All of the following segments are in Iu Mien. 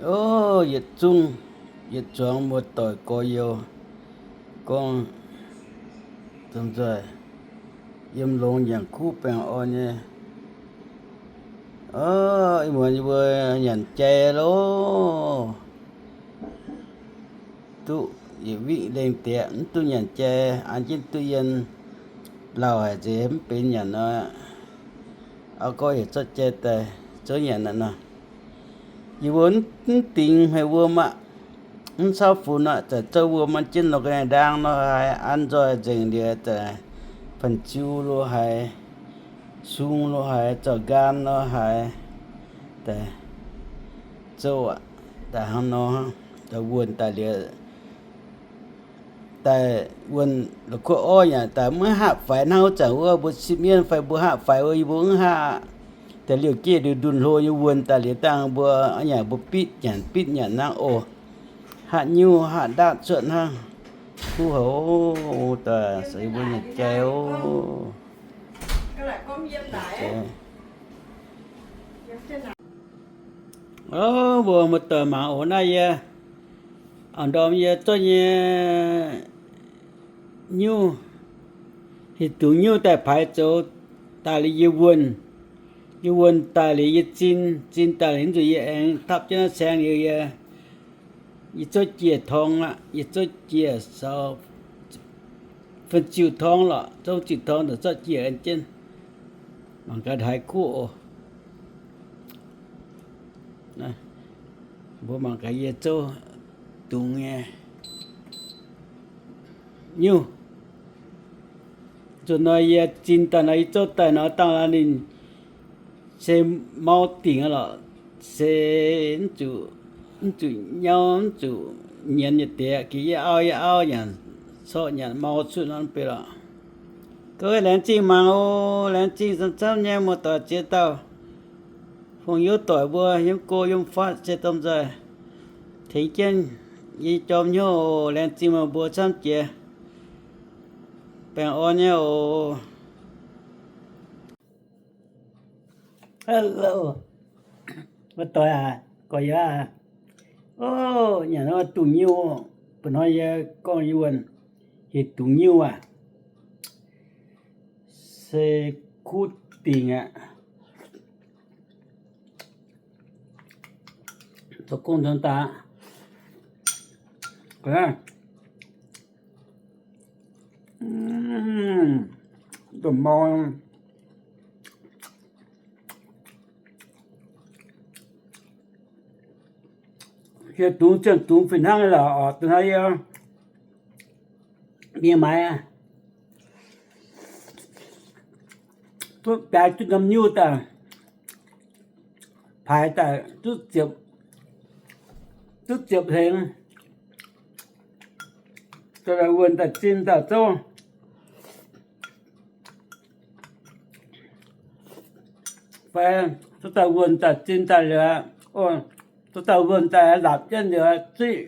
O, yietc zungv, yietc zuangx muoz-doic gorx-youz gorngv, domh nzoih yiem longx nyanc kuv baengh orn nyei. O, ih muonz yie mbuo nyanc jai loh. Duqv yietc wingv lengh diex mv duqv nyanc jai, an jienv duqv yiem lauh haic nzengc mv benx nyanc nor. Aa gorngv heuc zorqv jai daaih zouv nyanc naaic nor. Yie mbuo mv dingx hmei wuom aqv, mv cauv funx aqv, za'gengh zouv wuom an jienv nor ga'naaiv ndaang nor haiz an nzoih nzengc liuz, za'gengh fan-ziu lo haiz, sung lo haiz, zaux nqaam lo haiz, daaih zouv aqv, daaih hnangv nor, daaih wuonh daaih liuz, daaih wuonh la'kuqv orv yaac daaih maiv hapv faix hnangv wuov zanc wuov mbuo sipv mienv fai mbuo hapv faix wuov, yie mbuo mv hapv. Daaih liouh jiex ndunh ndunh hlo nyei wuonh daaih liuz dangh mbuo, yaac mbuo bitv nyanc bitv nyanc hnangv oc. Hapv nyuv hapv ndaatv cuotv hnangv. Kuv haic oc, daaih se yie mbuo nyanc jai oc. O, mbuo muoz-doic mangc oc, naaiv yie, a'ndorm yie zorqv nyei nyuv, hieh dungz nyuv daaih paaix zoux daaih liuz yie wuonh. Yie wuonh daaih liuz yie zin, zin daaih liuz mv zuqc yie aengx dapv jienv naaiv saeng liuz yie, yie zouv jiex torng aqv. Yie zouv jiex saux, fen ziuh torng lorqc, zouv ziuh torng daaih zorqv jiex an jienv. Mangc gaax haaix kuv oc. Mbuo mangc gaax yie zouv dungz nyei nyuv. Nzunc nor yie zin daaih nor, yie zouv daaih nor dangh ninh se mau dingc lorqc, se mv zuqc nyauv, mv zuqc nyienz nyei deix, gengh yie auv yie auv nyanc, corc nyanc mau cuotv nor mv bei lorqc. Ga'naaiv laengz zingh mangc oc, laengz zingh camv-camv nyei muoz-doic ziex dauh, fongc youz doic mbuo yiem go yiem fatv se domh nzoih tengx jienv yie jorm hnyouv oc. Laengz zingh meih mbuo camv jiex, baengh orn nyei oc. Hello, muoz-doic aac, gorx-youz aac. O, nyanc dungz nyuv, ba'hnoi yie gorngv yie wuonh, hieh dungz nyuv aac, se kuv dingc aqv. Zoux gong daaih, domh mau. Hieh dungz ziangh dungz fih hnangv lorqc, dongh naaiv yie mingh maaiz, duqv biaa jienv norm nyuv daaih, paaix daaih duqv ziepc, duqv ziepc hlengx, daaih wuonh daaih zin daaih zouv. Fai duqv daaih wuonh daaih zin daaih liuz, duqv daaih wuonh daaih lapc jienv liuz, ziqv,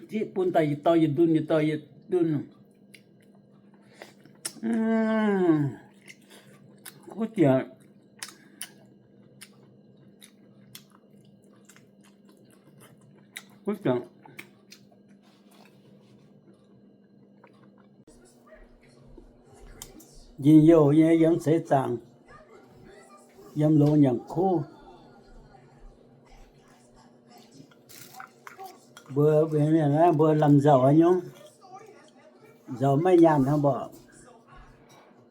ziqv bun daaih yietc dorh yietc ndunh, yietc dorh yietc ndunh. Kuv ziangh, kuv ziangh. Njien-youh nyei yiem seix zaangc, yiem longx nyanc kuv. Mbuo, mbuo lamh nzauc haaix nyungc, nzauc maiv nyaanh hnangv mbuo.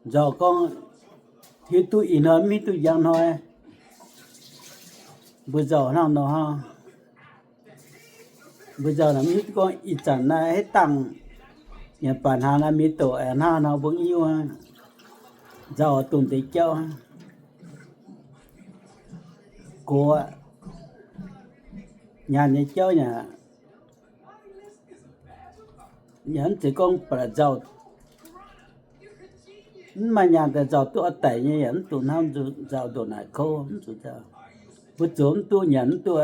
Nzauc gorngv hiuv duqv ih hnoi mv hiuv duqv njang hnoi, mbuo nzauc hnangv nor. Mbuo nzauc naaic mv hiuv duqv gorngv ih zanc naaiv haaix dangh nyanc baac hnaangx naaiv mienh doqc hnangv nor mbuo mv hiuv. Nzauc dongh deix jauv, gox nyaanh nyei jauv yaac, yaac mv zeiz gorngv ba'laqc nzauc, mv maaih nyaanh daaih nzauc duqv oix daic nyei yaac mv zuqc hnamv nzauc ndongc naaic kouv, mv zuqc nzauc. Mbuo zoux mv duqv nyanc mv duqv,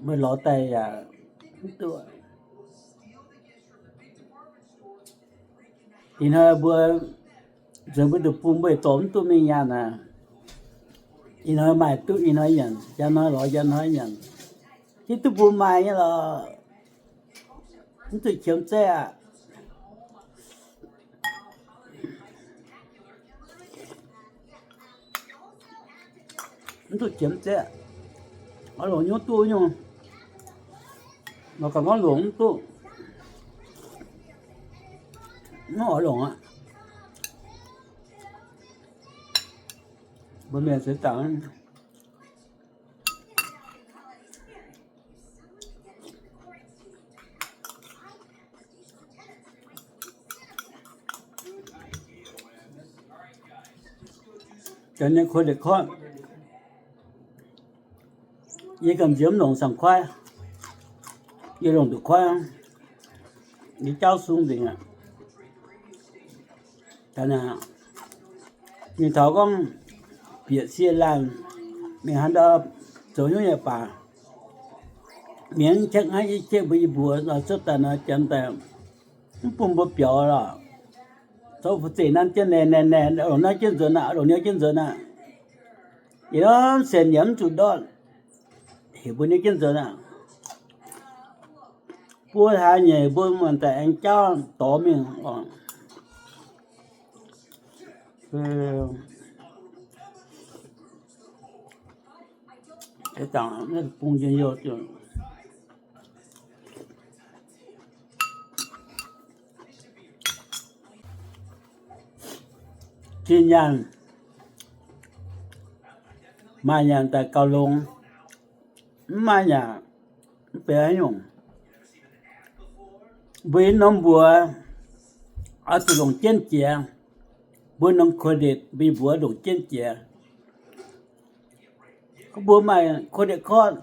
meih lorz daaih yaac mv duqv. Ih hnoi mbuo nzuonx mbuo nduqc bung mbuo dorh mv duqv mingh nyaanh aac. Ih hnoi maaih duqv ih hnoi nyanc, njang hnoi lorz njang hnoi nyanc. Hiuv duqv mbuo maaih nyei lorqc, mv zuqc qiemx zaeqv aqv. Mv duqv qiemx zaeqv, oix longc nyungc duqv nyungc, lorz ganh gorngv longc mv duqv, mv oix longc aqv. Mbuo mienh seix zaangc janx nyei credit card, yie gamh nziex mv longc saeng-kuaaiv, yie longc duqv kuaaiv, yie jauv sung nzengc aqv. Mingh taux gorngv bieqc sie laanh, mingh haaix ndau zoux hnyouv yaac baac, mienh mv qiex hnangv yie qiex mbuo yie mbuox nor cuotv daaih nor janx daaih mv bun mbuo biaux lorqc. Zoux fu'zeiv nanv jienv naaic naaic naaic, longc naaiv jienv nzuonx aqv, longc niouv jienv nzuonx aqv. Yietc norm sienx yaac mv zuqc ndortv, heuc mbuo niouv jienv nzuonx aqv. Buo hlaax nyeic mbuo muonc daaih aengx jauv dorh mingh oc. Bung njien-youh, zinh nyaanh, maaih nyaanh daaih gauh longx, mv maaih nyaanh mv benx haaix nyungc. Mbuo norm mbuox oix zuqc longc jienv jiex, mbuo norm credit mbuo mbuox longc jienv jiex. Gorngv mbuo maaih credit card,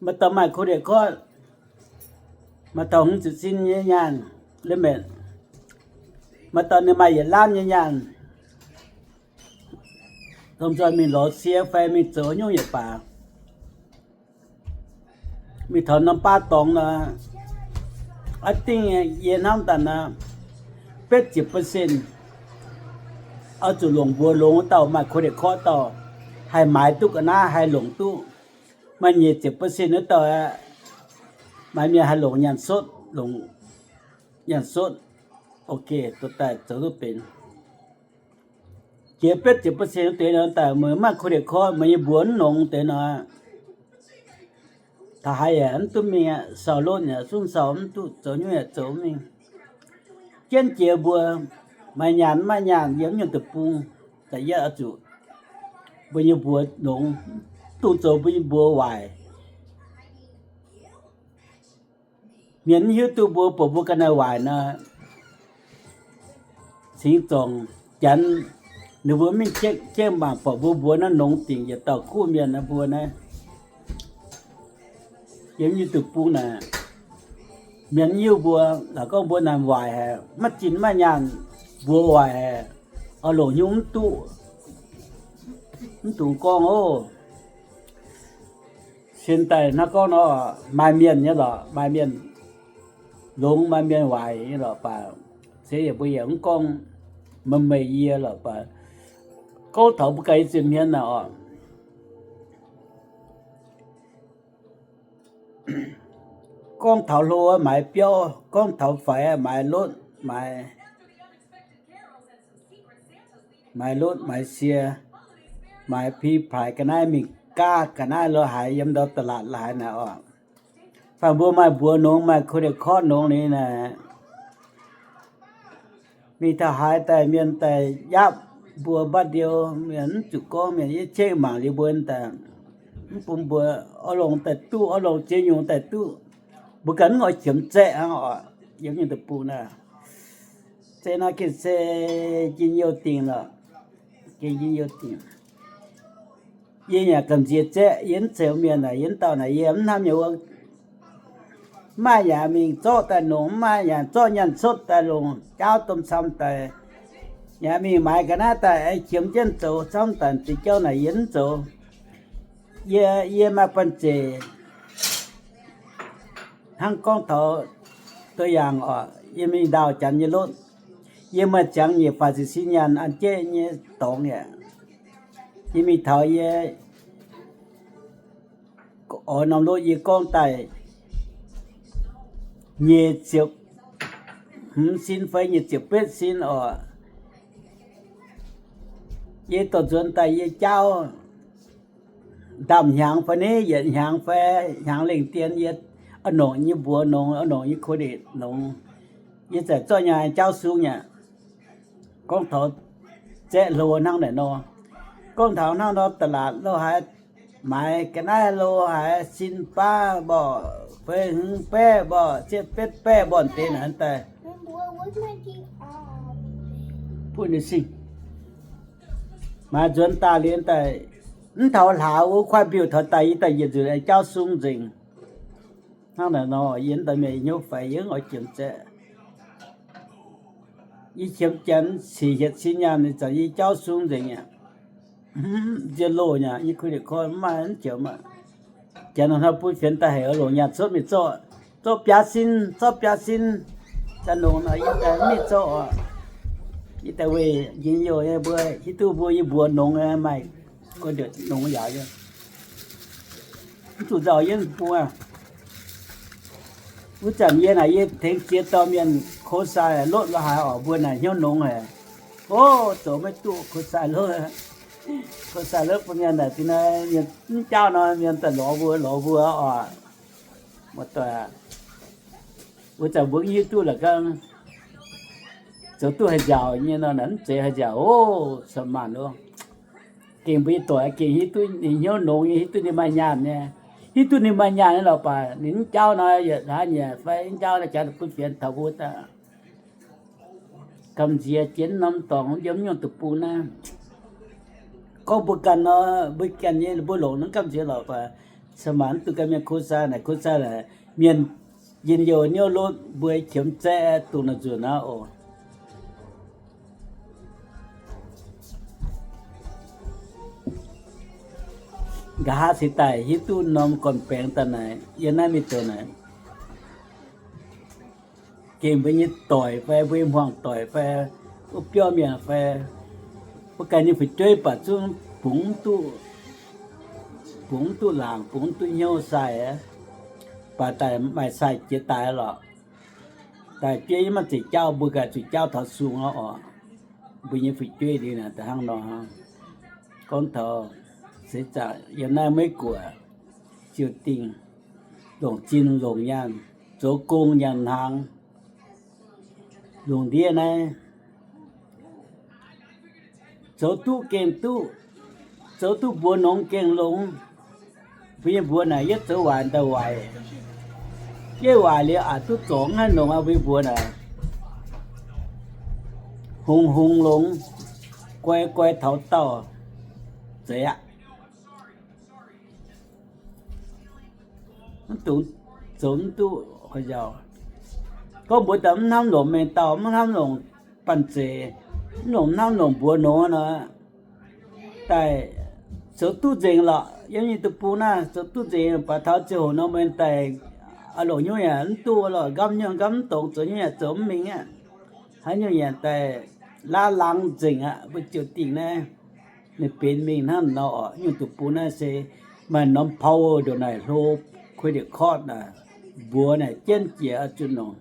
maaih dauh maaih credit card, maaih dauh hmz ziepc cin nyei nyaanh limit, maaih dauh ninh maaih yietc laanv nyei nyaanh, domh nzoih mingh lorz sie fai mingh zoux nyungc yietc baac, mingh taux norm baav dorngx nor, aav dingh yie hnamv daaih nor, betv ziepc percent oix zuqc longc mbuox longx wuov dauh maaih credit card dauh haih maaiz duqv ga'naaiv, haih longc duqv. Maaih nyic ziepc percent wuov dauh aeqv, maaih mienh haih longc nyaanh sotv, longc nyaanh sotv. Ok, duqv daaih zoux duqv benx. Jiex betv ziepc percent wuov deix nor daaih meih maaih credit card, meih nyei mbuox mv longx deix nor, taux haaix yaac mv duqv mingh aqv, sau lotv yaac zungv sau mv duqv, zoux nyungc yaac zoux mv mingh. Jienv jiex mbuo maaih nyaanh mv maaih nyaanh yiem nyungc deic-bung, da'yietv oix zuqc mbuo nyei mbuox longx, duqv zoux mbuo nyei mbuox waaic. Mienh mv hiuv duqv mbuo, buatc mbuo ga'naaiv waaic nor, cingx zorngc janx, ninh mbuo mingh jekv jekv mangc buatc mbuo mbuox naaiv nongx dingc yietc dauh kuv mienh naaiv mbuo naaiv. Yiem nyei deic-bung naaic, mienh mv hiuv mbuo, laaix gorngv mbuo naaic waaic haic, maiv zinh maiv nyaanh, mbuox waaic haic, oix longc hnyouv mv duqv, mv dungx gorngv oc. Cien daaih hnangv gorngv nor, maaih mienh nyei lorqc, maaih mienh longx, maaih mienh waaic nyei lorqc baac, se yie mbuo yaac mv gorngv meih meih yie lorqc baac, gorngv taux mbuo ganh nyei zinh hmien naaic oc. Gorngv taux hlo maaiz biauv, gorngv taux faix maaiz lotv, maaiz, maaiz lotv maaiz sie, maaiz pi paaix ga'naaiv mingh gaav ga'naaiv lo haaix yiem ndau da'laatc lo haaix naaic oc. Fai mbuo maaih mbuox nongx, maaih credit card nongx liuz naaic, mingh taux haaix daaih mienh daaih yaapv mbuo mbaav ndiou, mienh mv zuqc gorngv, mienh yie ceng mangc liuz mbuo daaih, mv bun mbuo oix longc daaih duqv, oix longc ziex nyungc daaih duqv. Mbuo ganh mv oix qiemx zaeqv hnangv oc. Yiem nyungc deic-bung naaic, zaeqv naaiv gengh se njien-youh dingc lorqc. Gengh njien-youh dingc. Yie yaac gamh nziex zaeqv, yie mv zeiz mienh naaic, yie mv dauh naaic, yie mv hnamv nyei wuov. Mv maaih yaac mingh zorqv daaih longc, mv maaih yaac zorqv nyaanh sotv daaih longc, jaauv domh camv daaih, yaac mingh maaiz ga'naaiv daaih qiemx jienv zoux camv daaih, ziex jauv naaic yie mv zoux. Yie, yie maaih banh zeic hnangv gorngv taux ตัวอย่าง oc, yie mingh ndaauh janx nyei lotv, yie maaih ziangx nyic faah ziepc cin nyaanh an jeiv nyei dorngx yaac Yie mingh taux yie oix norm lotv yie gorngv daaih nyic ziepc hmz sin fai nyic ziepc betv sin oc. Yie dorh nzuonx daaih yie jaauv ndaamv hnyangx fai ni yietc hnyangx fai hnyangx lengh dien yie a'nongc nyei mbuox nongx, a'nongc nyei credit nongx. Yie zaqc zorqv nyaai jaauv sung aqv. Gorngv taux zaeqv hlo hnangv naaic nor. Gorngv taux hnangv nor, da'laatc lo haaix maaiz ga'naaiv lo haaix sin baav mborqv, feix hmz baeqv mborqv, ziepc betv baeqv mborqv deix naaic daaih bun ninh singh. Maaiz nzuonx daaih liuz daaih, mv taux hlaax wuov kuaaiv mbiuh taux daaih yie daaih yietc nzunc jaauv sung nzengc. Hnangv naaic nor, yie mv daaih mienh hnyouv faix yie mv oix qiemx zaeqv. Yie qiemx janx sic hietc sin nyaanh ninh zanc yie jaauv sung nzengc aqv. Nzie loh nyaanh yie credit card mv maaih mv qiemx aqv. Janx nor hnangv bun fienx daaih haic oix longc nyaanh cuotv mingh zorqv, zorqv biaa sin, zorqv biaa sin. Zanc longc nor yie daaih mv mingh zorqv oc. Yie daaih weih njien-youh nyei mbuo hiuv duqv mbuo yie mbuox nongx maaih guon nduqc nongx yaac mv zuqc nzauh yie bung aqv. Wuov zanc yie naaic yie tengx ziex dauh mienh ko sai lotv lo haaix oc, mbuo naaic hnyouv nongx haic. O, zoux maiv duqv ko sai lotv. Ko sai lotv bun mienh naaic zinh naaiv mienh mv jaauv nor mienh daaih lorz mbuo lorz mbuo oc. Muoz-doic, wuov zanc mbuo hiuv duqv la'gangv zoux duqv haih nziaauc nyei nor, naaic mv zeiz haih nziaauc oc, cin-maanc oc. Gengh mbuo nyei doic gengh hiuv duqv ninh hnyouv nongx nyei, hiuv duqv ninh maaih nyaanh nyei. Hiuv duqv ninh maaih nyaanh nyei lorqc, baac ninh mv jaauv nor, yietc hlaax nyieqc fai mv jaauv nor, jaax bun fienx taux mbuo daaih gamh nziex jienv norm dorngx yiem nyungc deic-bung naaiv. Gorngv mbuo ganh nor, mbuo ganh nyei mbuo longc nor gamh nziex lorqc, baac cin-maanc mv duqv gan mienh ko sai naaic, ko sai naaic mienh njien-youh niouv lotv mbuo qiemx zaeqv dongh naaic nzunc aqv oc. Nqa'haav se daaih hiuv duqv norm gorn-baengx daaih naaic, yiem naaiv mingh douc naaic, gengh mbuo nyei doic fai mbuo nyei hmuangv-doic fai wuov biauv mienh fai wuov ganh nyei fu'jueiv baac zungv bungx mv duqv, bungx mv duqv laangc, bungx mv duqv hnyouv sai aqv. Baac daaih maaih sai jiex daaih lorqc. Daaih bieiv yie maiv zeiz jaauv, mbuo ganh zuqc jaauv taux sung aqv oc. Mbuo nyei fu'jueiv liuz naaic da'hnangv nor, gorngv taux seix zaangc yiem naaiv Meiv-Guoqv ziouc dingh longc zinh longc nyaanh, zoux gong nyanc hnaangx, lungh ndiev naaiv zoux duqv gengh duqv, zoux duqv mbuox nongx gengh longx. Mbuo nyei mbuox naaic yietv zoux waaic daaih waaic, yietv waaic liuz aqc duqv zorngx maiv haih nongx aqv. Mbuo nyei mbuox naaic hungx hungx longx, guai guai taux daauh, zeiz aqv. Mv dungx zoux mv duqv. Gorngv mbuox daaih mv hnamv longc mengh dauh, mv hnamv longc banh zeic, mv longc, mv hnamv longc mbuox nongx nor, daaih zoux duqv nzengc lorqc. Yiem nyei deic-bung naaiv zoux duqv nzengc, baac taux ziangh hoc nor meih daaih oix longc hnyouv yaac mv duqv lorqc, nqamv nyungc nqamv mv dongz, zoux hnyouv yaac zoux mv mingh aqv. Haaix nyungc yaac daaih laav laangz nzengc aqv. Mbuo ziouc dingc naaiv ninh benx mingh hnangv nor oc. Nyungc deic-bung naaiv se maaih norm power ndongc naaic hlo, credit card naaic, mbuox naaic jienv jiex oix zuqc nongc.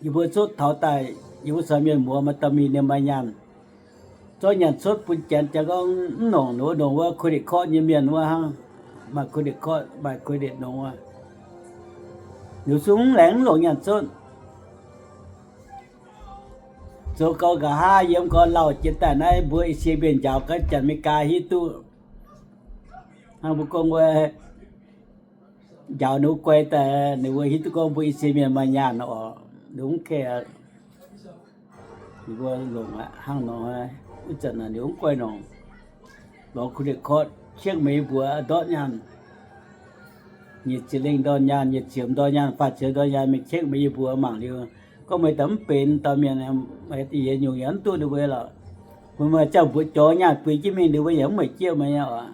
Yie mbuo cuotv taux daaih, yie mbuo caux mienh muoz maaih dauh mingh ninh maaih nyaanh, zorqv nyaanh cuotv bun janx, janx gorngv mv nongc, ninh mbuo nongc wuov credit card nyei mienh wuov hnangv, maaih credit card, maaih credit nongc wuov. Liuz zungv mv laengz mv longc nyaanh cuotv. Zoux gau nqa'haav yiem gau lauh jiex daaih naaiv mbuo Esie mienh njaaux gaax janx Meigaa hiuv duqv. Hnangv mbuo gorngv wuov njaaux ninh mbuo guai daaih, ninh mbuo hiuv duqv gorngv mbuo Esie mienh maaih nyaanh oc. Ninh mbuo mv care, ninh mbuo longc aqv. Hnangv nor, wuov zanc naaic ninh mbuo mv guai nongc. Lorz credit card check meih mbuox ndortv nyaanh, nyic ziepc lengh ndorn nyaanh, nyic ziepc ndorn nyaanh, faah ziepc ndorn nyaanh, meih check meih mbuox mangc liuz, gorngv meih daaih mv benx dauh mienh, meih da'yietv nyungc yaac mv duqv ninh mbuo lorqc. Meih maaih ziangh mbuox jorx nyaanh buix jienv mingh, ninh mbuo yaac mv meih jieqv meih nyei oc.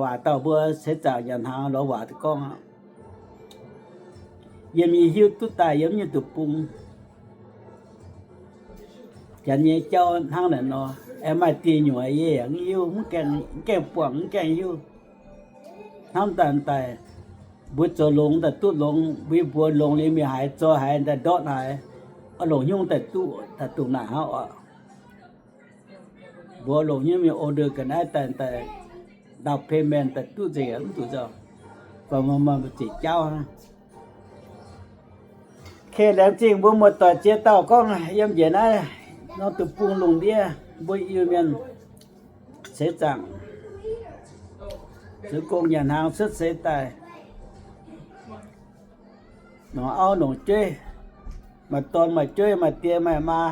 Waac dauh mbuo seix zaangc nyanc hnaangx lorz waac deix gorngv aqv. Yiem yie hiuv duqv daaih yiem nyungc deic-bung, Janx nyei jauv hnangv naaic nor, aengx maaih dieh nyuoqc yie yaac mv hiuv, mv gaengh buangh, mv gaengh hiuv. Hnamv daaih daaih, mbuo zoux longx daaih duqv longx, mbuo mbuox longx liuz mingh haaix zoih haaix daaih ndortv haaix, oix longc hnyouv daaih duqv, daaih dongh naaic hnangv oc. Mbuox longc hnyouv mingh order ga'naaiv daaih daaih down payment daaih duqv nzengc, mv zuqc nzauh, fai maaih ziqc jauv hnangv. Laengz zingh mbuo muoz-doic ziex dauh gorngv yiem njiec naaiv norm deic-bung lungh ndiev mbuo Iu-Mienh seix zaangc zoux gong nyanc hnaangx cuotv seix daaih, nongc auv nongc jueiv, maaih dorn maaih jueiv, maaih die maaih maa,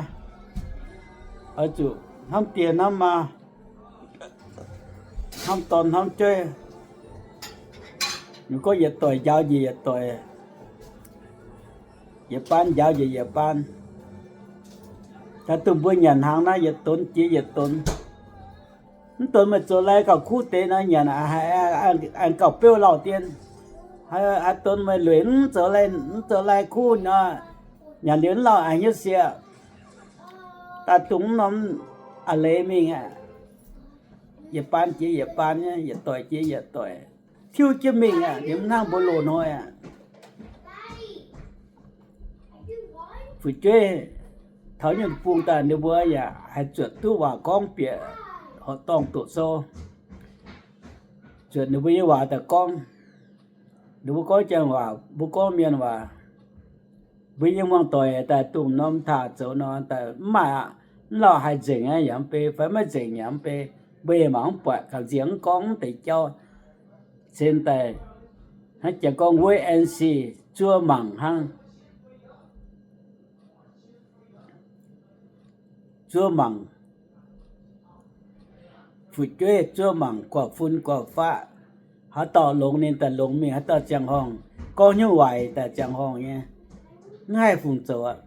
oix zuqc hnamv die hnamv maa, hnamv dorn hnamv jueiv. Ninh gorngv yietc doic njaaux njiec yietc doic, yietc baan njaaux njiec yietc baan. Daaih dongh mbuo nyanc hnaangx naaiv, yietc donx jiex yietc donx. Mv donx meih zoux lai gauh kuv deix nor, nyanc aengx gauh beuv lauh dien. Haaix donx meih lueic mv zoux lai, mv zoux lai kuv nor, nyanc liuz mv lauh aengx hnyouv sieqv. Daaih dongh mv norm a'leiz mingh aqv. Yietc baan jiex yietc baan nyei, yietc doic jiex yietc doic, tiuv jienv mingh aqv. Liuz mv hnangv mbuo loz-hnoi aqv. Fu'jueiv taux nyungc bung daaih ninh mbuo yaac haih zuotc duqv waac gorngv bieqc horqc dorngh doqc sou, zuotc ninh mbuo nyei waac daaih gorngv. Ninh mbuo gorngv Janx waac, mbuo gorngv Mienh waac. Mbuo yiem muangx doic daaih dongh norm taax zoux nor, daaih mv maaih aqv. Mv lauh haih nzengc aqv yaac mv bei, fai maiv nzengc yaac mv bei. Mbuo yaac mangc mv buatc, ga'nziex mv gorngv mv deix jauv. Cen daaih hnangv Janx gorngv wait and see, zuov mangc hnangv. Zuov mangc, fu'jueiv zuov mangc guac fun guac faqv. Haaix dauh longx ninh daaih longx mingh, haaix dauh ziangh horngh gorngv hnyouv waaic daaih ziangh horngh nyei, mv haih fungc zoux aqv.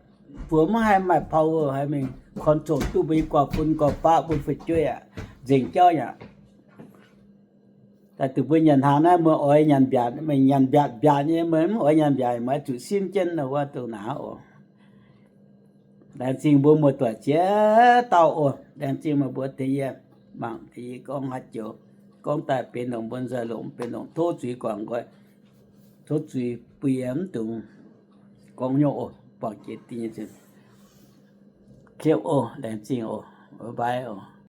Mbuo mv haih maaih power haiz mingh control duqv mbuo nyei guac fun guac faqv, mbuo fu'jueiv aqv. Nzengc jauv yaac daaih duqv mbuo nyanc hnaangx naaiv, meih oix nyanc mbiaatc, meih nyanc mbiaatc mbiaatc nyei, meih mv oix nyanc mbiaatc, meih zuqc simv jienv wuov dongh naaiv oc. Laengz zingh mbuo muoz-doic ziex dauh oc. Laengz zingh meih mbuo tengx yie mangc, tengx yie gorngv haaix joux, gorngv daaih benx longc mbuo nzoih longc, benx longc tov zuiz guangc nqoi, tov zuiz bun yie mv dungx gorngv hnyouv oc. Buangh jiex dingh nyei zinh, kiepv oc. Laengz zingh oc. Bye bye oc.